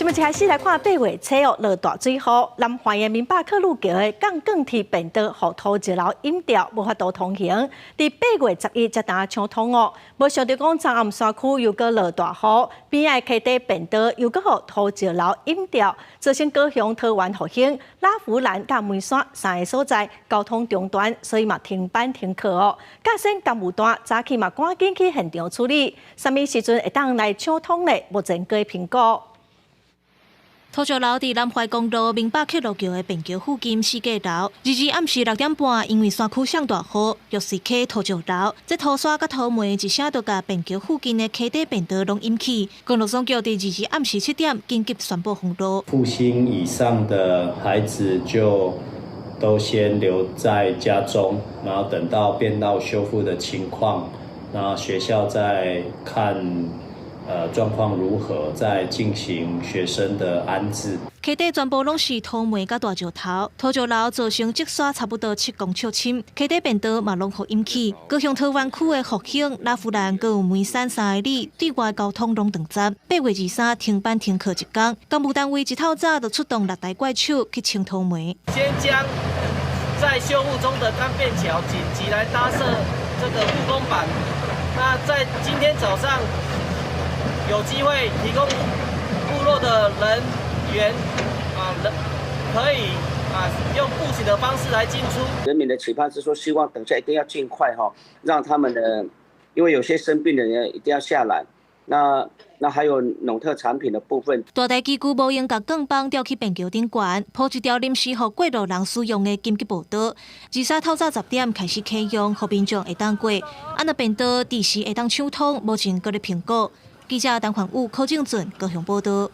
新聞一開始來看八月初哦，落大水雨，南橫的明百克路橋的鋼管鐵便道予土石流淹掉，無法度通行。佇8月11才當搶通哦，無想著講昨暗山區又閣落大雨，邊仔的溪底便道又閣予土石流淹掉，造成高雄、桃園、復興、拉弗蘭佮梅山三个所在交通中斷，所以嘛停班停課哦。甲先工務單早起嘛趕緊去現場處理，啥物時陣會當來搶通呢？目前閣評估。土石流佇南懷公路明百克路橋的便橋附近四界流，22暗時6點半，因為山區上大雨，玉穗溪土石流，這土沙佮土糜一聲就共便橋附近的溪底便道攏淹起。公路總局佇22暗時7點緊急宣布封路。復興以上的孩子就都先留在家中，然後等到便道修復的情況，那學校再看狀況如何，再進行學生的安置。溪底全部攏是土糜佮大石頭，土石流造成積沙差不多7公尺深，溪底便道嘛攏予淹起。高雄桃園區的復興、拉弗蘭閣有梅山三个里對外交通攏斷絕。8月23停班停課一工，工務單位一透早就出動六台怪手去清土糜。先將在修復中的鋼便橋緊急來搭設這個護工板。那在今天早上，有機會提供部落的人員啊，人可以啊用步行的方式來進出。人民的期盼是說，希望等下一定要盡快哈，讓他們的，因為有些生病的人一定要下來。那還有農特產品的部分。大台機具無閒共鋼棒吊去便橋頂懸，鋪一條臨時予過路人使用的緊急步道。23透早10點開始啟用，予民眾會當過。啊，若便道佇時會當搶通，目前閣咧評估。記者陳環武、柯正俊高雄報道。